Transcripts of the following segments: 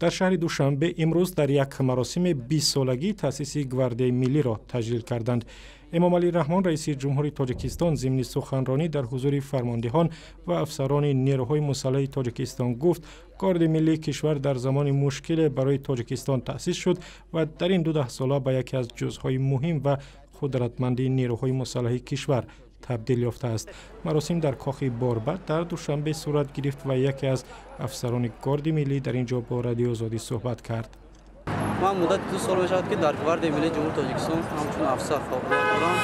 Дар шаҳри Душанбе имрӯз дар як маросими 20-солагии таъсиси Гвардияи миллиро таҷлил карданд. Эмомалӣ Раҳмон, раиси ҷумҳури Тоҷикистон, зимни суханронӣ дар ҳузури фармондиҳон ва афсарони нерӯҳои мусаллаҳи Тоҷикистон гуфт, Горди миллии кишвар дар замони мушкиле барои Тоҷикистон таъсис шуд ва дар ин 12 сола ба яке аз ҷузъҳои муҳим ва қудратманди нерӯҳои мусаллаҳи кишвар табдил ёфтааст. Маросим дар кохи Борбад дар Душанбе сурат гирифт ва яке аз афсарони Горди миллӣ дар ин ҷо бо Радиои Озодӣ суҳбат кард. Ман муддати 2 сол мешавад, ки дар Гвардияи миллии Ҷумҳурии Тоҷикистон ҳамчун афсар фаъолият дорам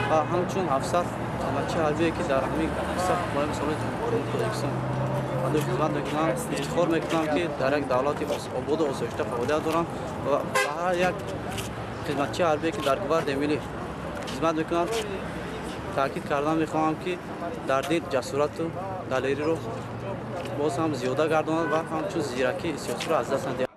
ва ҳамчун афсар хизматчии ҳарбие, ки дар ҳамин саф қувваҳои мусаллаҳи Ҷумҳурии Тоҷикистон адои хизмат мекунам, ифтихор мекунам, ки дар як давлати ободу осоишта фаъолият дорам ва ба ҳар як хизматчии ҳарбие, ки дар Гвардияи миллӣ хизмат мекунад, таъкид кардан мехоҳам, ки дар дил ҷасорату далериро боз ҳам зиёда гардонад ва ҳамчун зиракии сиёсиро аз даст надиҳад.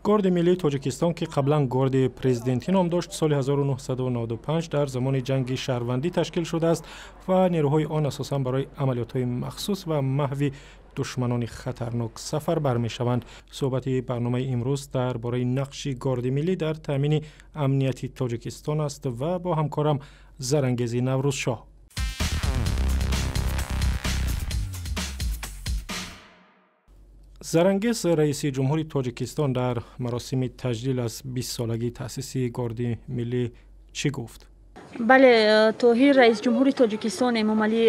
Горди миллии Тоҷикистон, ки қаблан Горди президентӣ ном дошт, соли 1995 дар замони ҷанги шаҳрвандӣ ташкил шудааст ва нерӯҳои он асосан барои амалиётҳои махсус ва маҳви душманони хатарнок сафарбар мешаванд. Суҳбати барномаи имрӯз дар бораи нақши Горди миллӣ дар таъмини амнияти Тоҷикистон аст ва бо ҳамкорам Зарангези Наврӯзшоҳ. Зарангез, раиси ҷумҳури Тоҷикистон дар маросими таҷлил аз 20-солагии таъсиси Горди миллӣ чӣ гуфт? Бале, Тоҳир, раиси ҷумҳури Тоҷикистон Эмомалӣ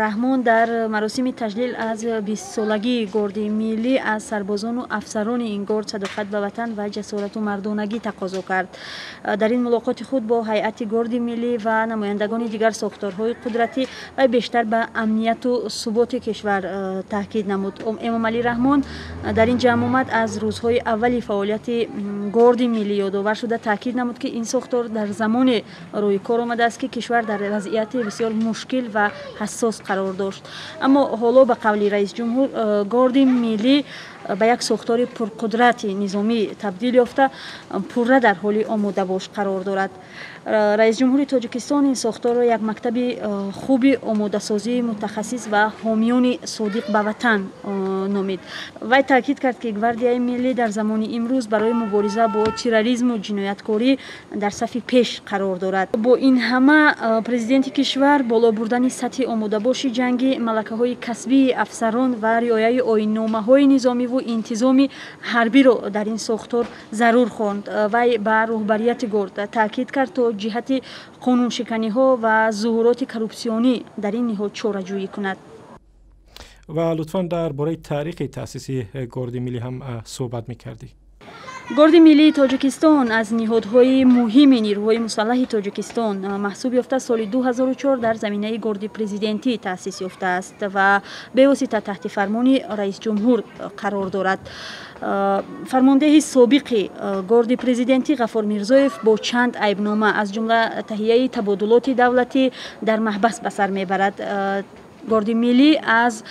Раҳмон дар маросими таҷлил аз 20-солагии Горди миллӣ аз сарбозону афсарони ин горд садоқат ба ватан ва ҷасорату мардонагӣ тақозо кард. Дар ин мулоқоти худ бо ҳайати Горди миллӣ ва намояндагони дигар сохторҳои қудратӣ вай бештар ба амнияту суботи кишвар таъкид намуд. Эмомалӣ Раҳмон дар ин ҷамъомад аз рӯзҳои аввали фаъолияти Горди миллӣ ёдовар шуда таъкид намуд, ки ин сохтор дар замоне рӯи кор омадааст, ки кишвар дар вазъияти бисёр мушкил ва ҳассос қарор дошт. Аммо ҳоло ба қавли раис ҷумҳур Горди миллӣ ба як сохтори пурқудрати низомӣ табдил ёфта, пурра дар ҳоли омодабош қарор дорад. Раис ҷумҳури Тоҷикистон ин сохторро як мактаби хуби омодасозии мутахассис ва ҳомиёни содиқ ба ватан номид. Вай таъкид кард, ки Гвардияи миллӣ дар замони имрӯз барои мубориза бо терроризму ҷинояткорӣ дар сафи пеш қарор дорад. Бо ин ҳама президенти кишвар боло бурдани сатҳи омодабоши ҷангӣ, малакаҳои касбии афсарон ва риояи оинномаҳои низомиву интизоми ҳарбиро дар ин сохтор зарур хонд. Вай ба роҳбарияти горд таъкид кард, то ҷиҳати қонуншиканиҳо ва зуҳуроти коррупсионӣ дар ин ниҳод чораҷӯӣ кунад. Ва лутфан дар бораи таърихи таъсиси Горди миллӣ ҳам суҳбат мекардӣ. Горди миллии Тоҷикистон аз ниҳодҳои муҳими нирӯҳои мусаллаҳи Тоҷикистон маҳсуб ёфта, соли 2004 дар заминаи Горди президентӣ таъсис ёфтааст ва бевосита таҳти фармони раисҷумҳур қарор дорад. Фармондеҳи собиқи Горди президентӣ Ғафор Мирзоев бо чанд айбнома, аз ҷумла таҳияи табодулоти давлатӣ, дар маҳбас ба сар мебарад. Горди миллӣ аз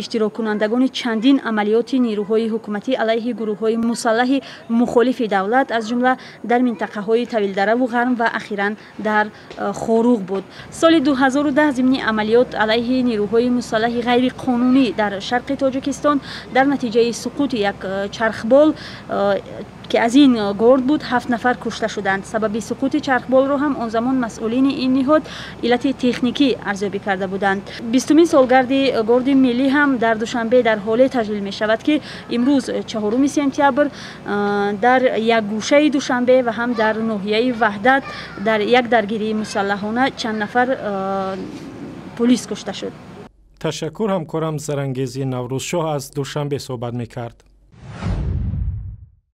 иштироккунандагони чандин амалиёти нирӯҳои ҳукуматӣ алайҳи гурӯҳҳои мусаллаҳи мухолифи давлат, аз ҷумла дар минтақаҳои Тавилдараву Ғарм ва ахиран дар Хоруғ буд. Соли 2010 зимни амалиёт алайҳи нирӯҳои мусаллаҳи ғайриқонунӣ дар шарқи Тоҷикистон дар натиҷаи суқути як чархбол, ки аз ин горд буд, 7 нафар кушта шуданд. Сабаби суқути чархболро ҳам он замон масъулини ин ниҳод иллати техникӣ арзёбӣ карда буданд. 20-умин солгарди Горди миллӣ ҳам дар Душанбе дар ҳоле таҷлил мешавад, ки имрӯз 4 сентябр дар як гӯшаи Душанбе ва ҳам дар ноҳияи Ваҳдат дар як даргирии мусаллаҳона чанд нафар полис кушта шуд. Ташаккур, ҳамкорам Зарангези Наврӯзшоҳ аз Душанбе суҳбат мекард.